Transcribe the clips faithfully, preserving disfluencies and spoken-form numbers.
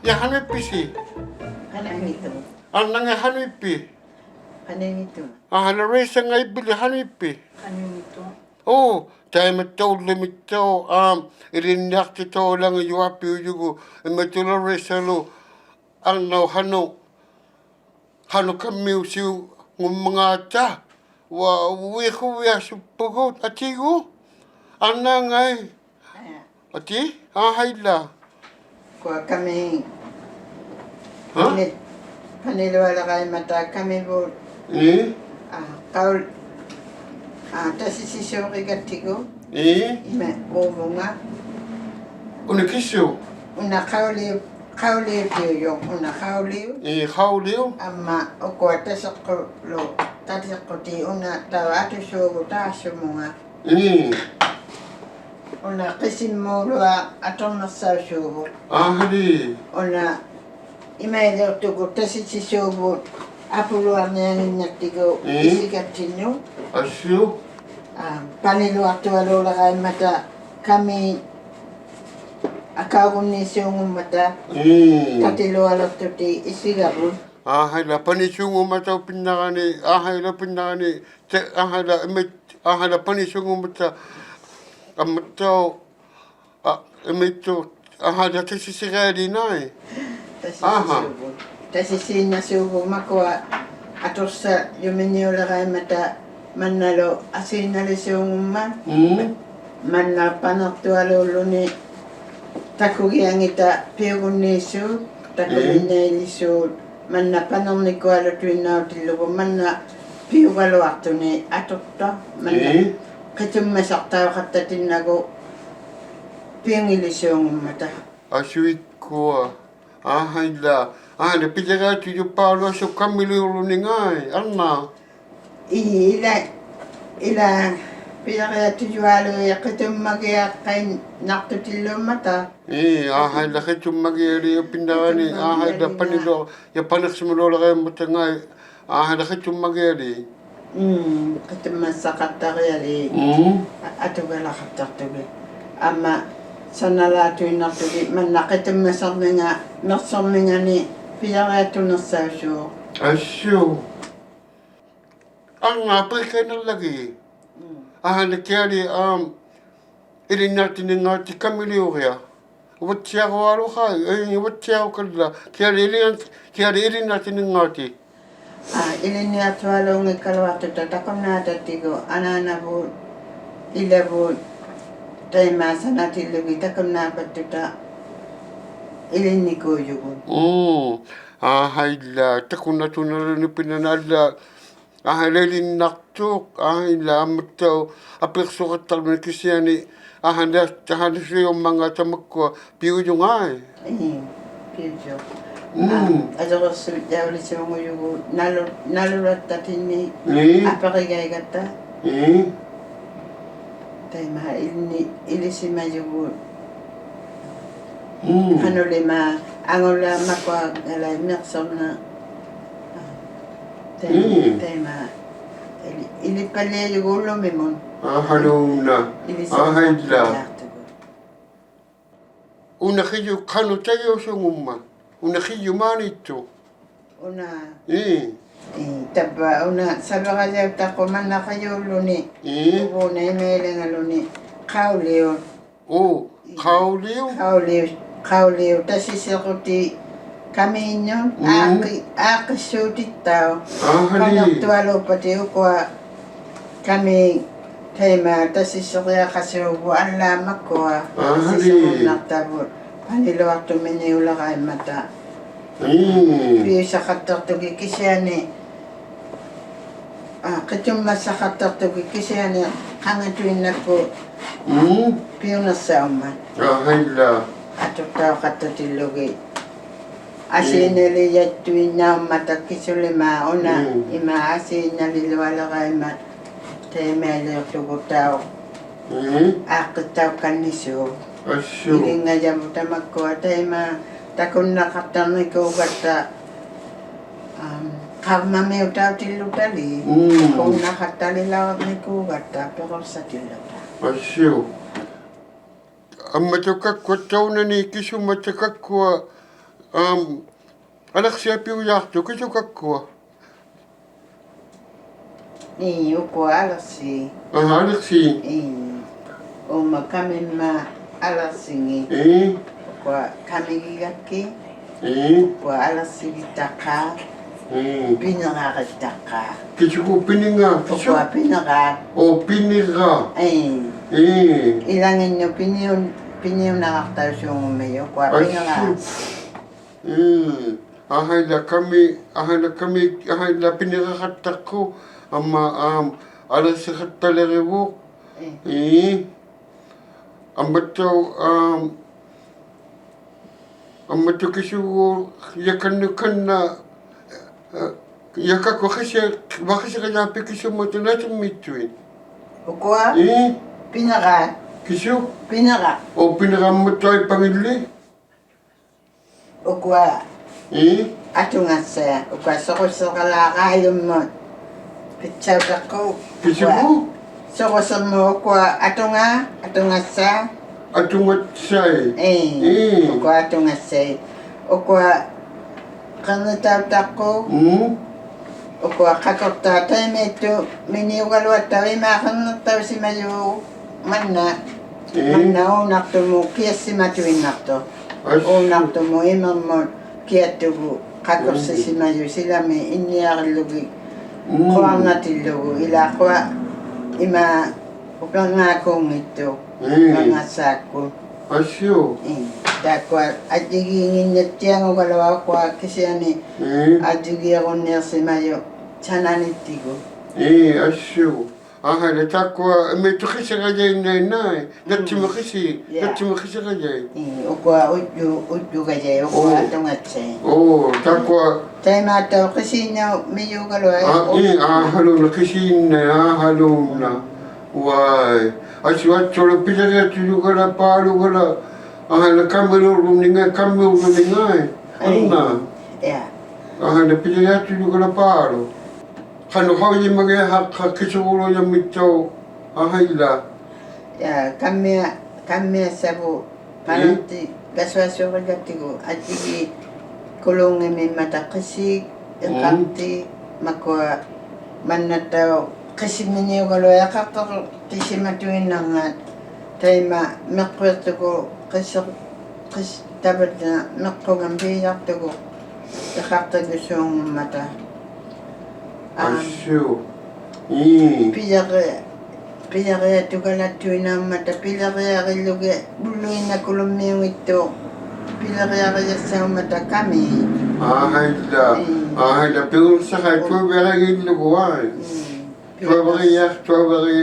ᔮ, ᖃᓄᐃᑉᐱᓯ? ᖃᓄᐃᙱᑦᑐᖓ. ᐊᓐᓇᖓ ᖃᓄᐃᑉᐱᑦ? ᖃᓄᐃᙱᑦᑐᖓ. ᐊᕼᐊ, ᓚ ᕆᓴᖓ ᐃᕝᕕᓪᓕ ᖃᓄᐃᑉᐱᑦ? ᖃᓄᐃᙱᑦᑐᖓ. ᐆ, ᑕᐃᒪᑦᑕᐅᓪᓗᒥᑦᑕᐅᖅ, ᐊᒻ, ᐃᓕᓐᓂᐊᖅᑎᑕᐅᓚᖓᔪᐊᐱᐅᔪᒍᑦ, ᐃᒪᐃᑦᑐᓪᓗ ᓚ ᕆᓴᓗ, ᐊᓐᓇᐅᑉ ᖃᓄᖅ, ᖃᓄᖅ ᑲᒻᒥᐅᓯᐅᖑᒻᒪᖔᑕ, ᐅᐊ, ᐅᐃᖁᕕᐊᓱᑉᐳᒍᑦ, ᐊᑏᒎᖅ, ᐊᓐᓇᖓᐃ. ᐊᑏ, ᐊᕼᐊᐃᓛ. ᑯᐊ ᑲᒥ, ᕼᐋ? ᓂ, ᐸᓂᓗᐊᓕᕋᐃᒻᒪᑕ ᑲᒥᕗᑦ. ᐄ? ᐋ, ᖃᐅᓪ, ᐋ, ᑕᓯᓯᓲᕆᒐᑦᑎᒍ. ᐄ? ᐃᒪ ᐆᕗᖓ. ᐅᓇ ᑭᓱ? ᐅᓇ ᖃᐅᓕᐅᑉ, ᖃᐅᓕᐅᑎᐅᔪᖅ, ᐅᓇ ᖃᐅᓕᐅᑉ. ᐄ, ᖃᐅᓕᐅᑉ. ᐊᒻᒪ ᐅᑯᐊ ᑕᓯᖅᑯᓗ, ᑕᓯᖅᑯᑎ ᐅᓇ ᑕᐅ ᐊᑐᓲᕗᑦ ᑖᓱᒧᖓ. ᐄ. ᐅᓇ ᕿᓯᒻᒨᓗᐊᖅ ᐊᑐᕐᓂᖅᓴᐅᓲᕗᑦ. ᐊᕼᐊᓕ. ᐅᓇ ᐃᒪᐃᓕᐅᖅᑐᒍᑦ ᑕᓯᓯᓲᕗᑦ ᐊᐳᓗᐊᕐᓂᐊᖏᓐᓇᒃᑎᒍ ᐄ? ᐃᓯᒐᑦᑎᓐᓄᑦ. ᐊᓱ. ᐋ, ᐸᓂᓗᐊᖅᑐᐊᓘᓕᕋᐃᒻᒪᑕ ᑲᒥ ᐊᑲᐅᒍᓐᓃᓲᖑᒻᒪᑕ. ᐄ. ᑕᑎᓗᐊᓕᖅᑐᑎᒃ ᐃᓯᒐᕗᑦ. ᐊᕼᐊᐃᓛ, ᐸᓂᓲᖑᒻᒪᑕᐅᑉ ᐱᓐᓇᕋᓂ, ᐊᕼᐊᐃᓛ ᐱᓐᓇᕋᓂ, ᑕ, ᐊᕼᐊᐃᓛ, ᐃᒪᐃᑦ, ᐊᕼᐊᐃᓛ ᐸᓂᓲᖑᒻᒪᑕ, ᐊᒻᒪᑦᑕᐅᖅ, ᐋ, ᐃᒪᐃᑦᑐᖅ, ᐊᕼᐊᐃᓛ ᑕᓯᓯᕆᐊᓕᓐᓇᐃ. ᑕᓯᓯᓲᕗᑦ. ᐋᕼᐊ. ᑕᓯᓯᓐᓇᓲᕗᑦ ᒪᑯᐊ ᐊᑐᖅᓴᔪᒥᓂᐅᓕᕋᐃᒻᒪᑕ ᒪᓐᓇᓗ ᐊᓰᓇᓕᓲᖑᒻᒪᑦ. ᒻᒻ. ᒪᓐᓇ ᐸᓂᖅᑐᐊᓘᓪᓗᓂ ᑕᑯᒋᐊᖏᑕ ᐱᐅᒍᓐᓃᓲᑦ, ᒻᒻ. ᑕᑯᓐᓂᓇᐃᓕᓲᑦ, ᒪᓐᓇ ᐸᓂᕐᓂᑯᐊᓗᑐᐃᓐᓇᐅᑎᓪᓗᒍ, ᒪᓐᓇ ᐱᐅᒐᓗᐊᖅᑐᓂ ᐊᑐᖅᑕᖅ, ᒪᓐᓇ ᒻᒻ. ᕿᑐᒻᒪᓴᖅᑕᐅᖃᑦᑕᑎᓐᓇᒍ ᐱᐅᖏᓕᓲᖑᒻᒪᑕ. ᐊᓱᐃᒃᑯᐊ. ᐊᕼᐊᐃᓛ, ᐊᕼᐊᐃᓛ ᐱᔭᕆᐊᑐᔪᐹᓗᒃ ᓱᒃᑲᒥᓕᐅᓗᓂᖓᐃ, ᐊᓐᓇ. ᐄ, ᐃᓛ, ᐃᓛ ᐱᔭᕆᐊᑐᔪᐊᓗᐃᑦ ᕿᑐᒻᒪᒋᐊᖃᐃᓐᓇᖅᑐᑎᓪᓘᒻᒪᑕ. ᐄ, ᐊᕼᐊᐃᓛ ᕿᑐᒻᒪᒋᐊᓖᑦ ᐱᓐᓇᕋᓂ, ᐊᕼᐊᐃᓛ ᕿᑐᒻᒪᒋᐊᓖᑦ. ᐸᓂᓗ, ᔮ ᐸᓂᖅᓯᒪᓗᐊᓕᕋᐃᒻᒪᑕᖓᐃ, ᐊᕼᐊᐃᓛ ᕿᑐᒻᒪᒋᐊᓖᑦ. ᒻᒻ, ᕿᑐᒻᒪᓴᖃᑦᑕᕆᐊᓖᑦ. ᒻᒻ. ᐊᑐᒐᓚᖃᑦᑕᖅᑐᒋᑦ. ᐊᒻᒪ ᓴᓇᓛᑐᐃᓐᓇᖅᑐᒋᑦ ᒪᓐᓇ ᕿᑐᒻᒪᓴᕐᓂᖓ, ᒥᖅᓱᕐᓂᖓᓂ ᐱᔭᕆᐊᑐᓂᖅᓴᐅᓲᖅ. ᐊᓱ. ᐊᕐᖓ ᐱᖃᐃᓐᓇᓚᒋᑦ. ᒻᒻ. ᐊᕼᐊᐃᓛ ᑭᐊᓕ, ᐊᒻ, ᐃᓕᓐᓂᐊᖅᑎᓂᙶᑎᒃ ᑲᒥᓕᐅᕆᐊᖅ. ᐅᕙᑦᓯᐊᕈᐊᓗᖃᐃ, ᐄ, ᐅᕙᑦᓯᐊᕈᒃᑲᓪᓚᒃ. ᑭᐊᓕ ᐃᓕᓐ, ᑭᐊᓕ ᐃᓕᓐᓂᐊᖅᑎᓂᙶᑎᒃ. ᐋ, ᐃᓕᓐᓂᐊᖅᑐᐊᓘᙱᒃᑲᓗᐊᖅᑐᑕ ᑕᑯᓐᓈᑕᑦᑎᒍ, ᐊᓈᓇᕗᑦ, ᐃᓚᕗᑦ, ᑕᐃᒫᒃ ᓴᓇᑎᓪᓗᒋᑦ ᑕᑯᓐᓈᐸᑦᑐᑕ ᐃᓕᓐᓂᑰᔪᒍᑦ. ᒻᒻ. ᐊᕼᐊᐃᓛ, ᑕᑯᓐᓇᑐᐃᓐᓇᓗᓂ ᐱᓇᓇᓪᓚᒃ. ᐊᕼᐊᐃᓛ ᐃᓕᓐᓂᐊᖅᑐᖅ, ᐊᕼᐊᐃᓛ ᐊᒻᒪᑦᑕᐅᖅ, ᐊᐱᖅᓱᖃᑦᑕᕐᓗᓂ ᑭᓯᐊᓂ, ᐊᕼᐊᐃᓛ, ᐊᕼᐊᐃᓛ ᓱᓕᐅᒻᒪᖔᑕ ᒪᒃᑯᐊ, ᐱᐅᔪᖓᐃ. ᐄ, ᐱᐅᔪᖅ. ᒻᒻ. ᐋ, ᐊᔪᕈᓱᑦᔭᐅᓕᓲᖑᔪᒍᑦ, ᓇᓗ, ᓇᓗᓚᑦᑕᑎᓐᓂᒃ, ᐄ. ᐊᐱᕆᒐᐃᒐᑦᑕ. ᐄ. ᑕᐃᒪ ᐃᓕᓐᓂ, ᐃᓕᓯᒪᔪᒍᑦ. ᒻᒻ. ᖃᓄᓕᒫᖅ, ᐊᖑᓚᒃ ᒪᒃᑯᐊᒐᓚᐃᑦ ᒥᖅᓱᕐᓇᖅ. ᑕᐃ-, ᒻᒻ. ᑕᐃᒪ ᐃᓕ-, ᐃᓕᑉᐸᓪᓕᐊᔪᒍᑦ ᐅᓪᓗᒥᒧᑦ. ᐊᕼᐊᓗᓇ. ᐃᓕᓯᒪᔪᒍᑦ. ᐊᕼᐊᐃᓛ. ᐅᓇ ᕿᔪᒃ ᖃᓄᖅ ᑕᐃᔭᐅᓲᖑᒻᒪᑦ. ᐅᓇ ᕿᔪᒪᓂᑦᑐᖅ. ᐅᓇ. ᐄ. ᐄ, ᑕᕝᕙ ᐅᓇ ᓴᕕᕋᔭᐅᑦᑕᖅᑯ ᒪᓐᓇ ᕿᔪᓪᓗᓂ. ᐄ. ᐅᕘᓇ ᐃᒪᐃᓕᖓᓗᓂ ᖃᐅᓕᐅᑦ. ᐆ, ᖃᐅᓕᐅᑦ. ᖃᐅᓕᐅᑦ, ᖃᐅᓕᐅᑦ, ᑕᓯᓯᕈᑎ ᑲᒦᓐᓄᑦ, ᒻᒻ. ᐋᖅᑭ-, ᐋᖅᑭᓲᑎᑦᑕᐅᖅ. ᐊᕼᐊᓕ. ᐸᓂᖅᑐᐊᓘᑉᐸᑎᒃ ᐅᑯᐊ ᑲᒦᒃ ᑕᐃᒪ ᑕᓯᓯᕆᐊᖃᓲᕗᑦ ᐊᓪᓛᑦ ᒪᒃᑯᐊ. ᐊᕼᐊᓕ. ᑕᓯᓯᕈᓐᓇᖅᑕᕗᑦ ᐸᓂᓗᐊᖅᑐᒥᓂᐅᓕᕋᐃᒻᒪᑕ. ᒻᒻ. ᐱᐅᓴᖃᑦᑕᖅᑐᒋᑦ ᑭᓯᐊᓂ ᐋ, ᕿᑐᒻᒪᓴᖃᑦᑕᖅᑐᒋᑦ ᑭᓯᐊᓂ ᖃᖓᑐᐃᓐᓇᒃᑯᑦ ᒻᒻ. ᐱᐅᓂᖅᓴᐅᒻᒪᑦ. ᐊᕼᐊᐃᓛ. ᐊᑐᖅᑕᐅᖃᑦᑕᑎᓪᓗᒋᑦ. ᒻᒻ. ᐊᓰᓇᓕᔭᑦᑐᐃᓐᓇᐅᒻᒪᑕ ᑭᓱᓕᒫᖅ ᐅᓇ ᒻᒻ. ᐃᒫᒃ ᐊᓰᓇᓕᓗᐊᓕᕋᐃᒻᒪᑦ ᑕᐃᒪᐃᓕᐅᖅᑐᒍᑦᑕᐅᖅ. ᒻᒻ. ᐋᖅᑭᑦᑕᐅᒃᑲᓐᓂᓲᖅ. ᐊᓱ. ᐃᕕᙵᔭᕗᑦ ᑕᒪᒃᑯᐊ ᑕᐃᒫᒃ ᑕᑯᓐᓇᖃᑦᑕᕐᓂᑰᒐᑦᑕ, ᐊᒻ, ᖃᐅᒪᒥᐅᑕᐅᑎᓪᓗᑕᓕ. ᒻᒻ. ᖃᐅᓇᖃᑦᑕᓕᓚᐅᕐᓂᑰᒐᑦᑕ ᐱᕈᖅᓴᑎᓪᓗᑕ. ᐊᓱ. ᐊᒻᒪᑦᑕᐅᖅ ᑲᒃᑯᐊᑦᑕᐅᖅ ᐅᓇᓂ ᑭᓱᒻᒪᑕ ᑲᒃᑯᐊ ᐊᒻ, ᐊᓕᖅᓯᐊᐱᐅᔮᖅᑐᖅ, ᑭᓱᑲᒃᑯᐊ? ᐄ, ᐅᑯᐊ ᐊᓕᖅᓯ. ᐊᕼᐊ, ᐊᓕᖅᓯ. ᐄ, ᐆᒪ ᑲᒥᒻᒪ ᐊᓕᖅᓯᖏᑦ. ᐄ. ᐅᑯᐊ ᑲᒥᒋᒐᒃᑭᑦ. ᐄ. ᐅᑯᐊ ᐊᓕᖅᓯᒋᑦᑕᖅᑲ. ᐄ. ᐱᓂᕋᖃᑦᑕᖅᑲ. ᑭᓱᒎᖅ ᐱᓂᖓ? ᑭᓱ- ᐅᑯᐊ ᐱᓂᕋ. ᐆ, ᐱᓂᕋ. ᐄ. ᐄ. ᐃᓚᖏᓐᓄᑦ ᐱᓂᐅᓐ-, ᐱᓂᐅᓇᖃᖅᑕᐅᓲᖑᒻᒥᔪᖅ, ᐅᑯᐊ ᐱᓂᕋ. ᐊᓱ. ᐄ. ᐊᕼᐊᐃᓛ ᑲᒥ, ᐊᕼᐊᐃᓛ ᑲᒥ, ᐊᕼᐊᐃᓛ ᐱᓂᕋᖃᑦᑕᖅᑯᖅ, ᐊᒻᒪ, ᐊᒻ, ᐊᓕᖅᓯᖃᑦᑕᓕᕆᕗᖅ. ᐄ. ᐄ. ᐊᒻᒪᑦᑕᐅᖅ, ᐊᒻ, ᐊᒻᒪᑦᑕᐅᖅ ᑭᓱᒎᖅ ᔭᑲᓐᓄᑦ ᖃᓐᓇ, ᐊ, ᔭᑲᒃᑯᑦ ᕿᓯ-, ᕙ ᕿᓯᕋᔮᐱᑦ ᑭᓱᒻᒪᑦᑕᐅᖅ ᓇᑎᒻᒥᑦᑐᐃᑦ? ᐅᑯᐊ? ᐄ? ᐱᓂᕋ. ᑭᓱ? ᐱᓂᕋ. ᐆ, ᐱᓂᕋ ᐊᒻᒪᑦᑕᐅᖅ ᐊᐃᑉᐸᖏᓪᓕ? ᐅᑯᐊ ᐄ? ᐊᑐᖓᓴᐃᑦ, ᐅᑯᐊ ᓱᕈᓯᕋᓛᕌᓗᒻᒧᑦ. ᐱᑦᓴᐅᑕᖅᑯᖅ. ᑭᓱᒎᖅ? ᐅᑯᐊ ᓱᕈᓯᒻᒧᑦ ᐅᑯᐊ ᐊᑐᖓ, ᐊᑐᖓᓴᐃᑦ. ᐊᑐᖓᓴᐃᑦ? ᐄ. ᐄ. ᐅᑯᐊ ᐊᑐᖓᓴᐃᑦ. ᐅᑯᐊ ᕿᕐᓂᑕᐅᑕᖅᑯᖅ. ᒻᒻ. ᐅᑯᐊ ᖃᑯᖅᑕᖅ ᑕᐃᒪᐃᑦᑐᒥᓂᐅᒐᓗᐊᑦᑕᐅᖅ ᐃᒫᒃ ᕿᕐᓂᖅᑕᐅᓯᒪᔪᖅ ᒪᓐᓇ. ᐄ. ᒪᓐᓇ ᐆᓇᖅᑐᒧᑦ ᑭᐊᔅᓯᒪᑐᐃᓐᓇᖅᑐᖅ. ᐊᓱ. ᐆᓇᖅᑐᒧᑦ ᐃᒥᕐᒧᑦ ᑭᐊᑦᑐᒍ ᖃᑯᖅᓯᓯᒪᔪᖅ ᓯᓚᒥ ᐃᓐᓂᐊᕆᓪᓗᒋᑦ. ᒻᒻ. ᖁᐊᕐᓇᑎᓪᓗᒍ ᐃᓛ ᐅᑯᐊ ᐃᒫᒃ ᐅᐱᕐᖔᑰᙱᑦᑐᖅ. ᐄ. ᐅᐱᕐᖔᓵᒃᑯᑦ. ᐊᓱ. ᐄ. ᑖᒃᑯᐊ ᐊᔾᔨᒌᙱᓐᓇᑦᑎᐊᖑᒐᓗᐊᖅ ᐅᑯᐊ ᑭᓯᐊᓂ ᐄ. ᐊᔾᔨᒌᕈᓐᓃᖅᓯᒪᔪᖅ ᓴᓇᓂᑦᑎᒍ. ᐄ, ᐊᓱ. ᐊᕼᐊᐃᓛ ᑖᒃᑯᐊ ᐃᒪᐃᑦᑐᖅ ᕿᓯᕋᔭᐃᓐᓇᐃᓐᓇᐃ. ᓇᑦᓯᒧᑦ ᕿᓯ. ᔮ. ᓇᑦᓯᒧᑦ ᕿᓯᕋᔭᐃᑦ. ᐄ, ᐅᑯᐊ ᐅᔾᔪ-, ᐅᔾᔪᒐᔭᐃᑦ ᐅᑯᐊ ᐄ. ᐊᑐᖓᑦᓴᐃᑦ. ᐆ, ᑖᒃᑯᐊ. ᑕᐃᒫᑦᑕᐅᖅ ᕿᓯᓐᓇᐅᒻᒥᔪᒐᓗᐊᐃᑦ. ᐋ, ᐄ, ᐊᕼᐊᓗᓇ ᕿᓯᓐᓇᐃᑦ, ᐊᕼᐊᓗᓇ. ᐅᐊᐃ. ᐊᓱ ᐊᑦᓱᐊᓗ ᐱᓕᕆᐊᖅᑐᔪᒐᓚ ᐹᓗᒐᓚ. ᐊᕼᐊᐃᓛ ᑲᒥᐅᓪᓗᓂᖓᐃ, ᑲᒥᐅᓪᓗᓂᖓᐃ. ᐄ. ᐊᕐᓇ. ᔮ. ᐊᕼᐊᐃᓛ ᐱᓕᕆᐊᖅᑐᔪᒐᓚ ᐹᓗ. ᖃᓄᖅ ᖃᐅᔨᒪᒋᐊᖃᖅᑲ ᑭᓱᒎᓗᔭᒻᒥᑦᑕᐅᖅ ᐊᕼᐊᐃᓛ. ᔮ, ᑲᒻᒥᐊ-, ᑲᒻᒥᐊᓴᕗᑦ ᐄ? ᐸᓚᑦᑎ ᒐᓱᐊᓲᕆᒐᑦᑎᒍ ᐊᔾᔨᒌ ᑯᓗᙱᒻᒥᒻᒪᑕ ᕿᓰᑦ ᒻᒻ. ᐃᖃᖅᑎ ᒪᑯᐊ ᒪᓐᓇᑦᑕᐅᖅ ᕿᓯᒻᒥᓂᐅᒐᓗᐊᖅ ᐃᖃᖅᑕᕈᖅᑎᓯᒪᑐᐃᓐᓇᕐᖓᑦ ᑕᐃᒪ ᒥᖅᑯᐃᖅᑐᒍ ᕿᓯ-, ᕿᓯ-, ᑕᕝᕙᓪᓚ ᒥᖅᑯᖓᒻᒪᕆᐊᖅᑐᒍ ᐃᖃᖅᑕᔪᓲᖑᒻᒪᑕ. ᐋ. ᐊᓱ. ᐄ. ᐱᔭᕆ-, ᐱᔭᕆᐊᑐᒐᓚᑦᑐᐃᓐᓇᐅᒻᒪᑕ, ᐱᔭᕆᐊᕆᓪᓗᒋᑦ ᐅᓪᓗᐃᓐᓇᑯᓗᒻᒥᐅᙱᑦᑐᖅ, ᐱᔭᕆᐊᕆᔭᔅᓴᐅᒻᒪᑕ ᑲᒥ. ᐊᕼᐊᐃᓛ. ᐄ. ᐊᕼᐊᐃᓛ, ᐱᐅᓕᖅᓴᖃᐃ ᐆ. ᑐᐊᕕᐊᕆᓪᓗᒍ ᐊᐃ. ᐄ. ᑐᐊᕕᕆᐊ-, ᑐᐊᕕᕆᐊᕆᔮᖅᑐᖅ ᐄ,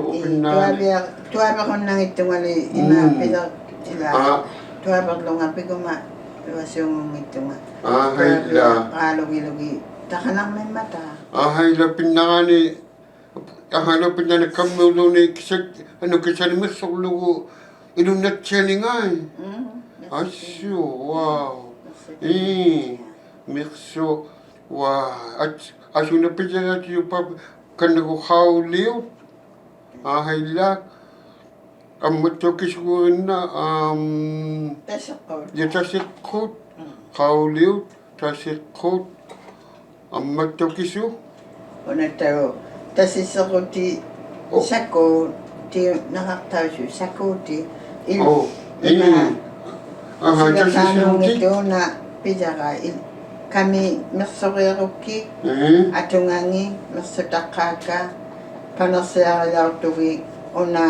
ᐅᐱᓐᓇᓂ. ᑐᐊᕕᐊ-, ᑐᐊᕕᕈᓐᓇᙱᑦᑐᖓᓕ ᐃᒫᒃ ᒻᒻ. ᐱᓚ-, ᐃᓛ. ᐋ. ᑐᐊᕕᕐᓗᖓ ᐱᒍᒪᓗᐊᓲᖑᙱᑦᑐᖓ. ᐊᕼᐊᐃᓛ. ᑐᐊᕕᐊᕌᓗᒋᓗᒋᑦ ᑕᖃᓇᕐᒥᒻᒪᑕ. ᐊᕼᐊᐃᓛ ᐱᓐᓇᕋᓂ, ᐊᕼᐊᐃᓛ ᐱᓐᓇᕋᓂ ᑲᒥᐅᓪᓗᓂ ᑭᓴ-, ᐊᓄ ᑭᓴᓂᒃ ᒥᖅᓱᕐᓗᒍ ᐃᓗᓐᓇᑦᓯᐊᓂᖓᐃ. ᒻᒻ, ᒥᖅᓱᕐᓗᒍ. ᐊᓱ, wow. ᒥᖅᓱᕐᓗᒍ. ᐄ, ᒥᖅᓱᕐᓗᒍ. Wow, ᐊᑦ-, ᐊᓱᓇ ᐱᔭᕆᐊᑐᔪᖅᐸ ᑲᓇᒍ ᖃᐅᓕᐅᑦ. ᐊᕼᐊᐃᓛ. ᐊᒻᒪᑦᑕᐅᖅ ᑭᓱᒍᕕᓐᓇ, ᐊᒻ, ᑕᓯᖅᑯᑦ. ᔭ, ᑕᓯᖅᑯᑦ, ᒻᒻ. ᖃᐅᓕᐅᑦ, ᑕᓯᖅᑯᑦ, ᐊᒻᒪᑦᑕᐅᖅ ᑭᓱ? ᐅᓇᑦᑕᐅᖅ ᑕᓯᓯᕈᑎ, ᐆ. ᓴᑰᑎ, ᓇᖃᖅᑕᐅᓲᖅ, ᓴᑰᑎ, ᐃᓐ-, ᐆ, ᐃᓐ-, ᐃᒫᒃ. ᐊᕼᐊ, ᑕᓯᓯᕈᑎ. ᓯᓚᒑᓄᙱᑦᑐᖅ ᐅᓇ ᐱᔭᕋ ᐃᓐ-, ᑲᒥ ᒥᖅᓱᕆᐊᕈᒃᑭᑦ, ᐄ. ᐊᑐᖓᖏᑦ ᒥᖅᓱᑕᖅᑳᒃᑲ, ᐸᓂᖅᓯᐊᕆᓚᐅᖅᑐᒋᑦ ᐅᓇ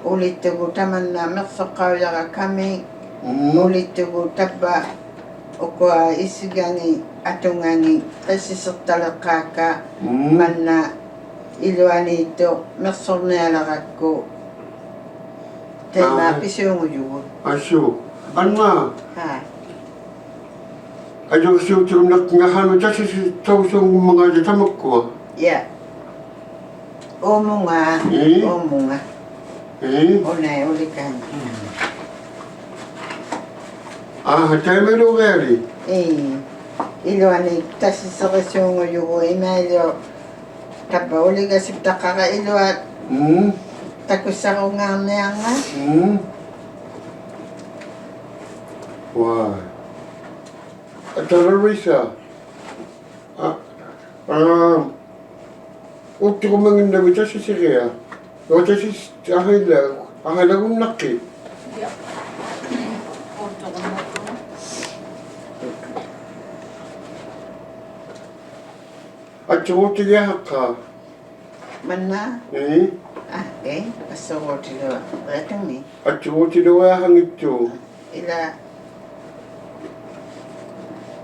ᐅᓕᑦᑐᒍᑦ ᑕᒪᓐᓇ ᒥᖅᓱᖅᑲᐅᔭᕋ ᑲᒥ, ᒻᒻ. ᐅᓕᑦᑐᒍᑦ ᑕᕝᕙ ᐅᑯᐊ ᐃᓯᒐᖏᑦ ᐊᑐᖓᖏᑦ ᕿᓯᓯᖅᑕᓕᖅᑳᒃᑲ, ᒻᒻ. ᒪᓐᓇ ᐃᓗᐊᓃᑦᑐᖅ ᒥᖅᓱᕐᓂᐊᓕᕋᒃᑯ. ᑕᐃᒪ ᐋ. ᐱᓲᖑᔪᒍᑦ. ᐊᓱ. ᐊᓐᓇ. ᐋ. ᐊᔪᕈᓯᐅᑎᒍᓐᓇᖅ ᖃᓄᖅ ᑕᓯᓯᑦᑕᐅᓲᖑᒻᒪᖔᑕ ᑕᒪᒃᑯᐊ. ᔮ. ᐆᒧᖓ. ᐄ? ᐆᒧᖓ. ᐄ? ᐅᓇ ᐅᓕᑲᓐ. ᐊᕼᐊ, ᑕᐃᒪᐃᓗᕆᐊᓕ. ᐄ. ᐃᓗᐊᓂ ᑕᓯᓯᕆᓲᖑᔪᒍᑦ ᐃᒫᓗ ᑕᕝᕙ ᐅᓕᒐᓱᑦᑕᖅᑲᕋ ᐃᓗᐊᑦ. ᒻᒻ. ᑕᑯᒃᓴᕈᖔᕐᓂᐊᕐᖓᑦ. ᒻᒻ. ᐅᐊ. Atararisa. A, a, uutturumanginnavit tasisiriaq. Ua tasis-, ahaila, ahailagunnaqki. Ia. Uutturumanginnavit. Atturuutigiaqhaqqa. Manna? Ii. A, ii, assuruutiluaqtumi. Atturuutiluaqhangittuq. Ilaa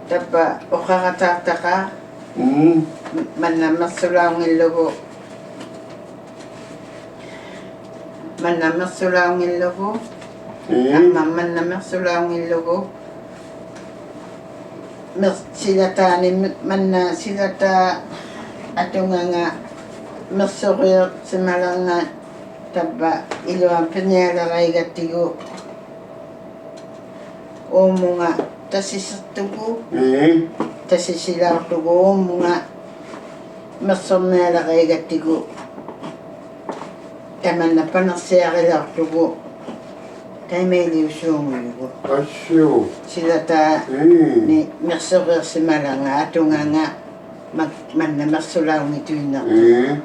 tavva uqaqataaqtaqa. Mm. M-, manna miqsulaunngillugu. Manna miqsulaunngillugu. Ii. Amma manna miqsulaunngillugu. Miq-, silataani mi-, manna silataa atunganga miqsuriiqsimalirnga tavva ilua pinialiraigattigu. Uumunga tasisiqtugu. Ii. Tasisilauqtugu uumunga miqsurnialiraigattigu. Tamanna paniqsiarilauqtugu. Taimailiusuungulugu. Assu. Silataani, ii, miqsuriiqsimalirnga atunganga ma-, manna miqsulaunngituinnaqtuq. Ii.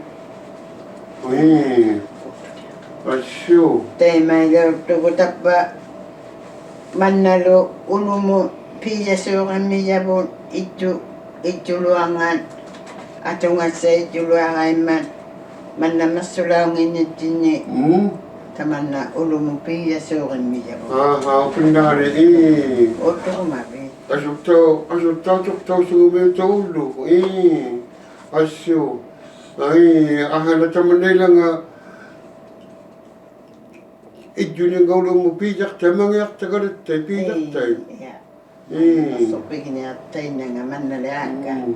Ii. Assu. Taimailauqtugu tavva mannalu ulumut piijasuurimmiijavut ittu-, ittuluarngat, atungassa ittuluaraimmat, manna miqsulaungnginnittinni. Mm. Tamanna ulumut piijasuurimmiijavut. Aha, upinnaani, ii. Uutturumavit. Asuktaut, asuktaut, asuktaut, sugumiutaullu, ii. Assu. Ai, ahaila tamanna ilanga. Ijjuninnga ulumut piijaqtai, mangiaqtagalattai, piijaqtai. Ii, ia. Ii. Miqsupiginiaqtainnanga mannali aakka. Mm.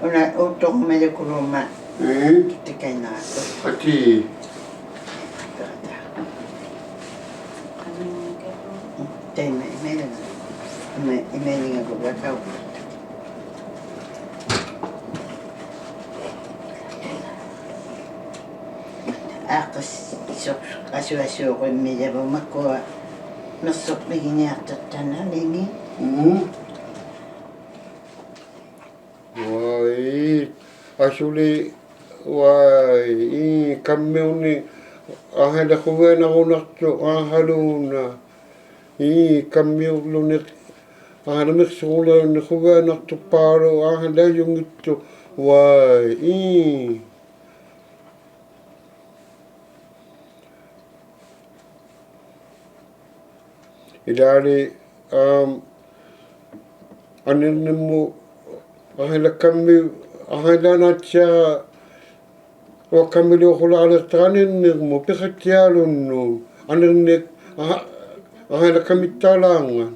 Una uutturumajukuluma. Ii. Tikainnaqaku. Ati. Taima, imailinga. Ima-, imailingakulakau. Aaqqissuq-, asuasuurimmiijavut makua miqsupiginiaqtaqtanalingi. Mm. Vai, asuli, vai, ii, kammiuni, ahaila quvianarunaqtuq, ahaluuna. Ii, kammiulluni, ahaila miqsurluni quvianaqtuq paalu, ahaila ajunngittuq, vai, ii. Ilaali, am, anirnimmut, ahaila kammi, ahaila natsia, ua kammiliuqulaaliqtaq anirnirmut, piqittialunnut, anirnik, aha, ahaila kamittalaanngat.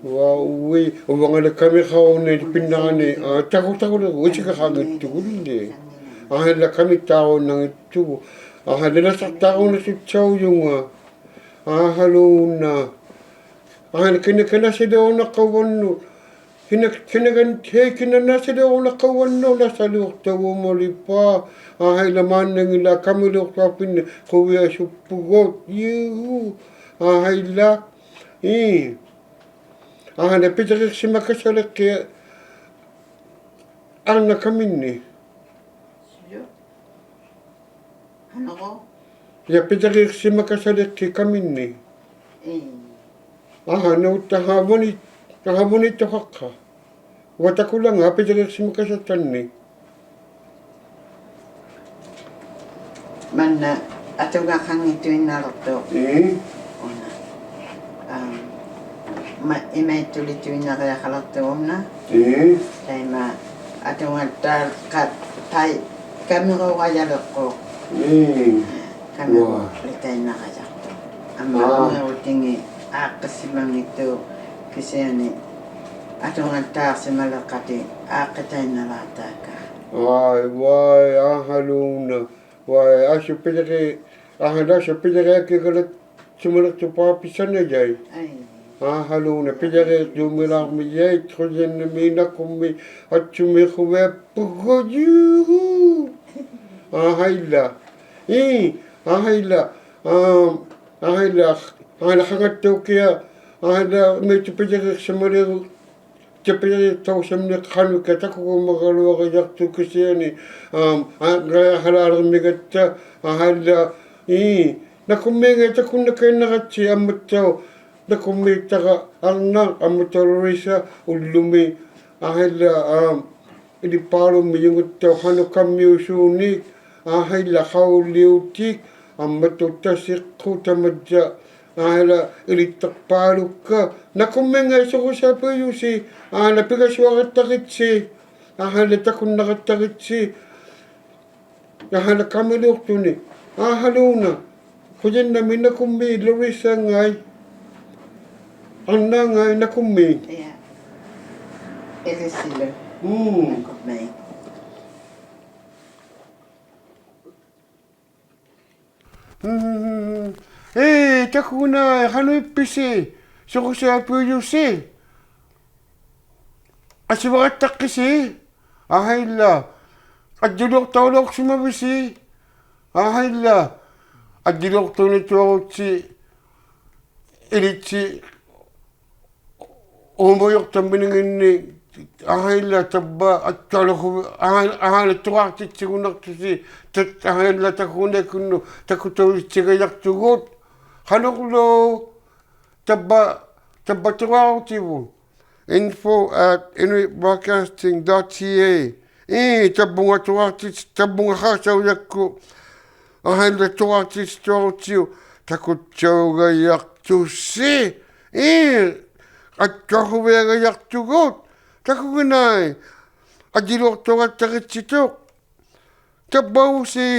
Ua, ui, uvangali kamiqauni pinnaani, a, taqutaquli, usikaqanngittukulli. Ahaila kamittaarunnanngittugu. Ahaila nasaqtaarunnaqtuq taujunga. Ahaluuna. Ahaila kina, kina nasiliurunnaqauvannut. Kina, kina kan, hei, kina nasiliurunnaqauvannut, nasaliuqtauvumalipaa. Ahaila maannangila kamiliuqtauvuq pinni, quviasuppugut. Juu. Ahaila. Ii. Ahaila pijariiqsimakasaliqki arnaq kaminni. Sio. Hanaru? Ja pijariiqsimakasaliqki kaminni. Ii. Ahaina uta havuni, havuni tuhaqqa. Ua takulanga pijariiqsimakasattanni. Manna atungaqanngituinnaluqtuq. Ii. Una. Am, ma, imaittulituinnariaqaluqtuq una. Ii. Taima atungattaaqatai kamirugajaluqquq. Ii. Aa, kamirulitainnarajaqtuq. Amma, aa, ungirutingi aaqqissimanngittuq kisiani atungattaaqsimaliqati aaqqitainnalaaqtaakka. Vai, vai, ahaluuna. Vai, asu pijari, ahaina asu pijariaqqigalattumaliqtuq paapisanajai. Ai. Ahaluuna pijariiqtumilaarmijai, trujannami nakummi, atsumi quviappugut. Ahaila. Ii, ahaila. Am, ahaila, ahaila qangattaukiaq, ᐊᕼᐊᐃᓛ ᒥ ᑎᐱᔭᕇᖅᓯᒪᓕᕈ, ᑎᐱᔭᕇᖅᑕᐅᓯᒪᓂᖅ ᖃᓄᖅ ᑕᑯᒍᒪᒐᓗᐊᕋᔭᖅᑐᖅ ᑭᓯᐊᓂ, ᐊᒻ, ᐊ, ᖃᔭ ᖃᓪᓚᕐᒥᒐᑦᑕ, ᐊᕼᐊᐃᓛ, ᐄ, ᓇᑯᕐᒦᖓᐃ ᑕᑯᓐᓇᑲᐃᓐᓇᕋᑦᓯ ᐊᒻᒪᑦᑕᐅᖅ, ᓇᑯᕐᒦᑦᑕᕋ ᐊᕐᓇᖅ, ᐊᒻᒪᑦᑕᐅᖅ ᓗᕆᓴ, ᐅᓪᓗᒥ, ᐊᕼᐊᐃᓛ, ᐊᒻ, ᐃᓕᑉᐹᓗᒻᒥᔪᖓᑦᑕᐅᖅ ᖃᓄᖅ ᑲᒻᒥᐅᓲᓂᒃ, ᐊᕼᐊᐃᓛ ᖃᐅᓪᓕᐅᑎᒃ, ᐊᒻᒪᑦᑕᐅᖅ ᑕᓯᖅᑯᖅ ᑕᒪᔾᔭ, ᐊᕼᐊᐃᓛ ᐃᓕᑦᑕᖅᐹᓗᒃᑲ, ᓇᑯᕐᒦᖓᐃ ᓱᕈᓴᐳᔪᓯ, ᐊᕼᐊᐃᓛ ᐱᒐᓱᐊᕋᑦᑕᕆᑦᓯ, ᐊᕼᐊᐃᓛ ᑕᑯᓐᓇᕋᑦᑕᕆᑦᓯ, ᐊᕼᐊᐃᓛ ᑲᒥᓕᐅᖅᑐᓂ, ᐊᕼᐊᓗᓇ, ᖁᔭᓐᓇᒦᒃ ᓇᑯᕐᒦᒃ ᓗᕆᓴᖓᐃ, ᐊᕐᓇᖓᐃ ᓇᑯᕐᒦᒃ. Yeah. ᐃᓕᓯᓗ. ᒻᒻ. ᓇᑯᕐᒦᒃ. ᒻᒻ. ᐄ, ᑕᑯᓐᓇ, ᖃᓄᐃᑉᐱᓯ, ᓱᕈᓴᐳᔪᓯ. ᐊᓯᕙᖃᑦᑕᖅᑭᓯ, ᐊᕼᐊᐃᓛ, ᐊᔾᔨᓕᐅᖅᑕᐅᓚᐅᖅᓯᒪᕕᓯ, ᐊᕼᐊᐃᓛ, ᐊᔾᔨᓕᐅᖅᑕᐅᓂᑐᐊᕈᑦᓯ, ᐃᓕᑦᓯ, ᐆᒪᔪᖅᑕᒥᓂᖏᓐᓂ, ᐊᕼᐊᐃᓛ, ᑕᕝᕙ, ᐊᑦᑐᐊᓗᒍ, ᐊᕼᐊᐃ, ᐊᕼᐊᐃᓛ ᑐᕌᖅᑎᑦᓯᒍᓐᓇᖅᑐᓯ, ᑕᑦ, ᐊᕼᐊᐃᓛ ᑕᑯᓐᓇᐃᒃᑯᓐᓄᑦ, ᑕᑯᑕᐅᑎᑦᓯᒐᔭᖅᑐᒍᑦ, ᖃᓄᕐᓗ, ᑕᕝᕙ, ᑕᕝᕙ ᑐᕌᕈᑎᕗᑦ. info at inuit broadcasting dot c a. ᐄ, ᑕᕝᕗᖓ ᑐᕌᖅᑎᑦ, ᑕᕝᕗᖓ ᖃᕋᓴᐅᔭᒃᑯᑦ. ᐊᕼᐊᐃᓛ ᑐᕌᖅᑎᑦᓯᑐᐊᕈᑦᓯᐅᒃ, ᑕᑯᑦᓴᐅᒐᔭᖅᑐᓯ. ᐄ, ᐊᑦᑐᐊᖁᕕᐊᒐᔭᖅᑐᒍᑦ. ᑕᑯᒋᓇᐃ. ᐊᔾᔨᓕᐅᖅᑕᐅᖃᑦᑕᕆᑦᓯᑐᖅ. ᑕᕝᕙᐅᕗᓯ.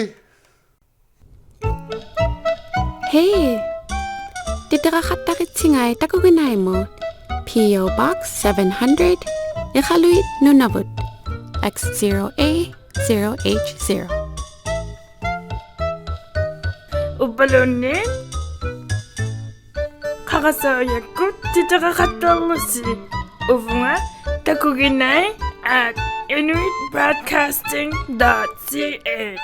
Hey! ᑎᑎᕋᖃᑦᑕᕆᑦᓯᖓᐃ ᑕᑯᒋᓇᐃᒧᑦ, P O Box seven hundred, Iqaluit, Nunavut, X zero A zero H zero. ᐅᕝᕙᓘᓐᓃᑦ ᖃᕋᓴᐅᔭᒃᑯᑦ ᑎᑎᕋᖃᑦᑕᕐᓗᓯ ᐅᕗᖓ, takuginai at inuit broadcasting dot c a.